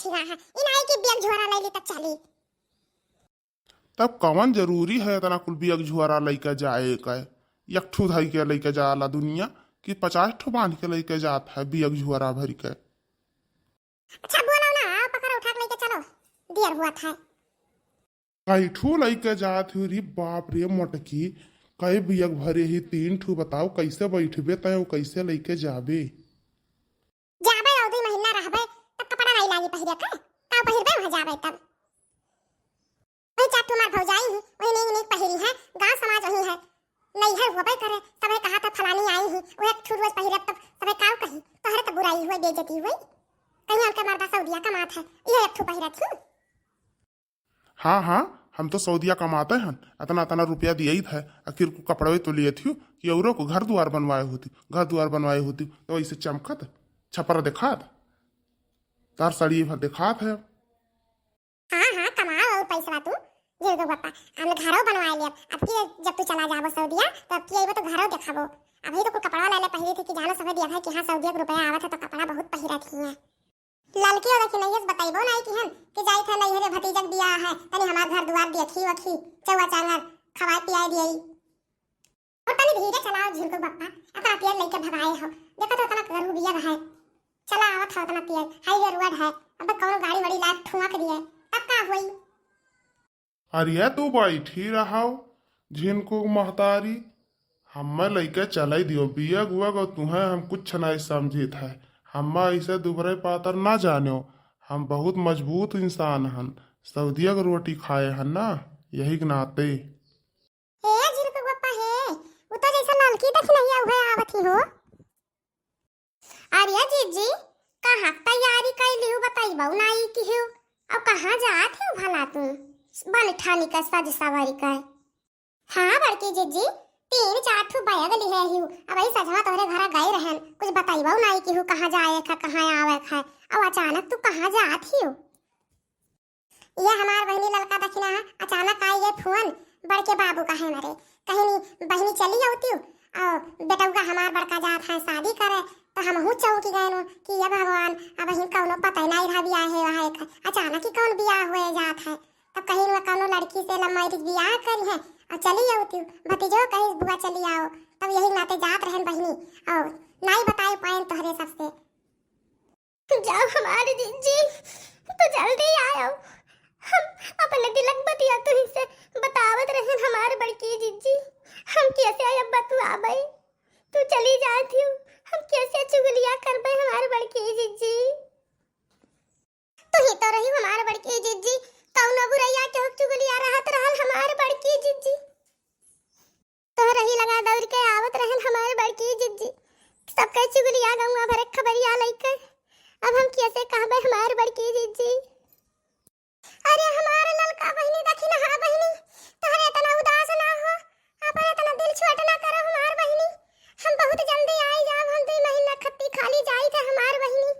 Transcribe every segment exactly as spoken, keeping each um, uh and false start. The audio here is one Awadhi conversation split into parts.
ठीक है, ई नाहीं कि बियग झोरा लइ ली त चली। तब कवन जरूरी है इतना कुल बियग झोरा लइके जाए के? एक ठू धइ के लइके जाला दुनिया कि पचास ठू बांध के लइके जात है बियग झोरा भरि के। अच्छा बोलो ना, आओ पकड़ो, उठा के लइके चलो, देर हुआ था। कई ठू लइके जात हो रे बाप रे मोटकी, कई बियग भरे ही तीन ठू, बताओ कैसे बैठबे तय, कैसे लइके जाबे? जाबे और दुइ महीना रहबे, तब कपड़ा नाहीं लागी पहिरे के, का पहिरबे वहाँ जाबे तब? वही चार ठू हमार भौजाई ही, वही नीक नीक पहिरी है, गाँव समाज वही है, नैहर होबे करे, सबे कहा था फलानी आई ही, वह एक ठू रोज पहिरब तब सबे काउ कही, तोहरे तो बुराई हुई, बेइज्जती हुई, कहीं उनके मर्दा सऊदिया कमात है, यह एक ठू पहिरत ही। हाँ, हाँ, हम तो सऊदिया कमाते हन, अतना, अतना रुपया दियत है, आखिर को कपड़वे तो लियत ही कि औरो को घर दुआर बनवाए होती, घर दुआर बनवाए होती, तो ऐसे चमकत, छपर देखात, तार साड़ी भर देखात है। हाँ, हाँ, कमाओ और पैसवा तू, झिनकू बप्पा, हम घरो बनवाए लियब। अब की जब तू चला जाबो सऊदिया, तो अब की अइबो तो घरो देखाबो। अभी तो कुल कपड़वा लाले पहिरे थी कि जानो सबे दिया है कि हाँ, सऊदिया के रुपया आवत है तो कपड़ा बहुत पहिरत ही है। ललकी और दखिनहिया से बतइबो नाहीं किहन कि जाइत है नैहरे भतीजक बियाह है, तनी हमार घर दुआर देखी वखी, चौवा चांगर खवाए पियाए दियई। और तनी धीरे चलाओ झिनकू बप्पा, अतना तेज लइके भगाए हो, देखत हो अतना गरू बिया है, चला आवत है अतना तेज, highway road है, अब कौनो गाड़ी वाड़ी लाग ठुआ के दिए, तब का होई? अरे तू बैठी रहो झिनकू महतारी, हम्मे लइके चलई दियो, बियग उयग और तुहें हम कुछ नाहीं समझित है। हम्मे ऐसे दुबरे पातर ना जान्यो, हम बहुत मजबूत इंसान हन, सऊदिया के रोटी खाए हन ना, यही के नाते। हे झिनकू बप्पा हे, उ तो जैसे ललकी दखिनहिया उहे आवत ही हो। अरे जिज्जी, कहाँ के तैयारी कइली हू, बतइबउ नाहीं किहू? अब कहाँ जात हू भला तू? बन ठानी के सज सवरि के। हाँ बड़की जिज्जी, तीन चार ठू बैग लिहे हू, अबही सझवा तोहरे घरा गए रहन, कुछ बतइबउ नाहीं किहू कहाँ जाए के, कहाँ आवे के, अब अचानक तू कहाँ जात हू? ये हमार बहिनी ललका दखिना है, अचानक आई ये फोन बड़के बाबू का है मरे, कहिन बहिनी चली अउतिउ, और बेटउआ हमार बड़का जात है शादी करे, तो हमहू चौंकि गएन कि ये भगवान, अबहिन कउनो पता ही नाहीं रहा बियाह है, वहाँ एक अचानक ही कौन बियाह हुए जात है। तब कहिन वह कउनो लड़की से love marriage बियाह करिहैं और चली अउतिउ, भतीजो कहिस बुआ चली आओ, तब यही नाते जात रहन बहिनी, और नाहीं बताए पाएन तोहरे सबसे। जाओ हमार जिज्जी, तू जल्दी आयो। हम अपने दिलक बतिया तुही से बतावत रहन हमार बड़की जिज्जी। हम कैसे अब बतुआबे? तू चली जात हू, हम कैसे चुगलिया करबे हमार बड़की जिज्जी? तुही तो रही हमार बड़की जिज्जी, कउनो बुरैया के चुगलिया रहत रहल हमार बड़की जिज्जी। तोहरही लगा दौड़ के आवत रहन हमार बड़की जिज्जी, सबके चुगलिया गौवा भरे खबरिया लइके। अब हम कैसे कहबे हमार बड़की जिज्जी? अरे हमार ललका बहिनी, दखिनहा बहिनी, तोहरे इतना उदास ना हो, अपन इतना दिल छोट ना करो हमार बहिनी। हम बहुत जल्दी आई जाब, हम दुइ महीना खत्ती खाली जाई थे हमार बहिनी।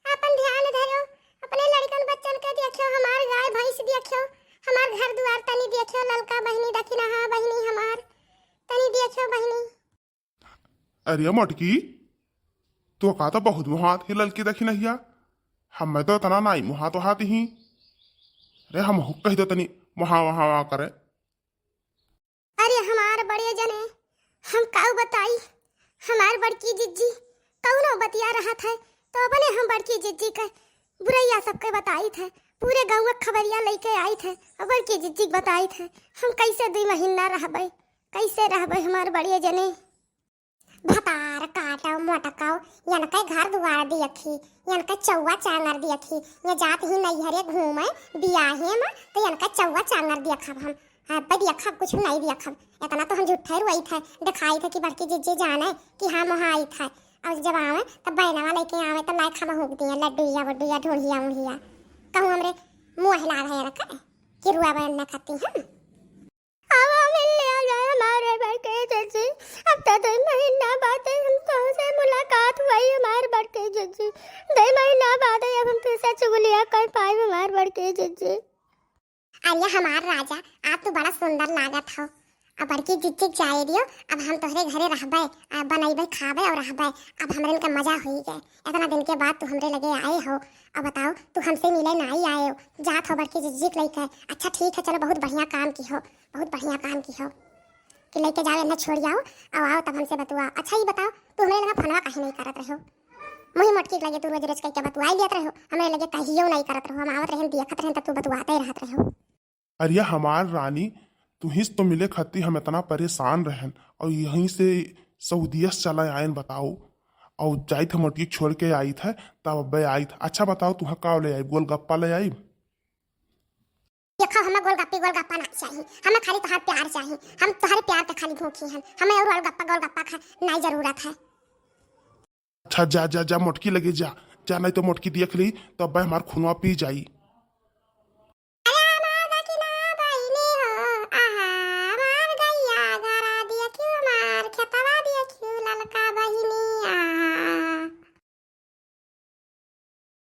आपन ध्यान धरो, अपने लड़कन बच्चन के देखियो, हमार गाय भैंस देखियो, हमार घर दुआर तनी देखियो, ललका बहिनी, दखिनहा बहिनी हमार, तनी देखियो बहिनी। अरे मोटकी, तोहका तो बहुत मोहात ही ललकी दखिनहिया, हम्मे तो इतना नाई मोहात वहात ही। अरे हमहू कहि दो तनी मोहा वहावा करे। अरे हमार बड़े जने, हम काऊ बताई, हमार बड़की जिज्जी कउनो बतिया रहत है, तो अपने हम बड़की जिज्जी के बुरैया सबके बताइत है, पूरे गाँव के खबरिया लइके आइत है, और बड़की जिज्जी के बताइत है। हम कैसे दुइ महीना रहबे, कैसे रहबे हमार बड़े जने? भतार काटो मोटकाओ, यनके घर दुआर दियखी, यनके चौवा चांगर दियखी, ये जात ही नैहरे घूमे बियाहे में, तो यनके चौवा चांगर दियखब हम। हाँ, बढ़िया खा, कुछ नहीं दिया खा। इतना तो हम झूठे रुआई थे, दिखाई थे कि बड़की जिज्जी जाने कि हम वहाँ आई थे। और जब आवे, तब बहनवा लेके आवे, तो लाए खा महूक दिए, लड्डूया, वड्डूया, ढोढ़िया, उढ़िया। कहूँ हमरे मुँह हिला रहे रखा कि रुआ बहन न खाती हम। अब मिल लिया जाए हमारे बड़की जिज्जी। अब तो दो महीना बाद हम तुमसे मुलाकात हुई, हमारे बड़की जिज्जी। दो महीना बाद अब हम तुमसे चुगलिया कर पाए, हमारे बड़की जिज्जी। अरे हमार राजा, आप तो बड़ा सुंदर लागत हो। अब बड़की जिज्जी के जाए दियो, अब हम तोहरे घरे रहबे, आ, बनैबे, खाबे और रहबे। अब हमरे इनका मजा होई गए, इतना दिन के बाद तू हमरे लगे आए हो। अब बताओ, तू हमसे मिले नाई आए हो, जात हो बड़की जिज्जी के लइके। अच्छा ठीक है, चलो, बहुत बढ़िया काम की हो, बहुत बढ़िया काम की हो कि लइके जाओ, इन्हें छोड़ आओ, अब आओ तब हमसे बतुआ। अच्छा ये बताओ, तू हमरे लगे फोनवा काहे नहीं करत रहो? मुही मोटकी के लगे तू रोज रोज कह के बतुआ लियत रहो, हमरे लगे कहियो नहीं करत रहो। हम आवत रहन, देखत रहन, तब तू बतुआते रहत रहो। अरे हमार रानी, तुहिस तो मिले खातिर हम इतना परेशान रहन और यहीं से सऊदिया से चला आयन, बताओ। और जाइत है मोटकी छोड़ के आइत है, तब अब्बे आइत। अच्छा बताओ, तुहा का ले आई? गोलगप्पा ले आई? देखो, हमें गोलगप्पी गोलगप्पा ना चाहिए, हमें खाली तोहार प्यार चाहिए। हम तोहरे प्यार के खाली भूखी हन, हमें और गोलगप्पा गोलगप्पा का नहीं जरूरत है। अच्छा जा जा जा, मोटकी लगे जा जा, नहीं तो मोटकी देख ली तो अब्बे हमार खूनवा पी जाई।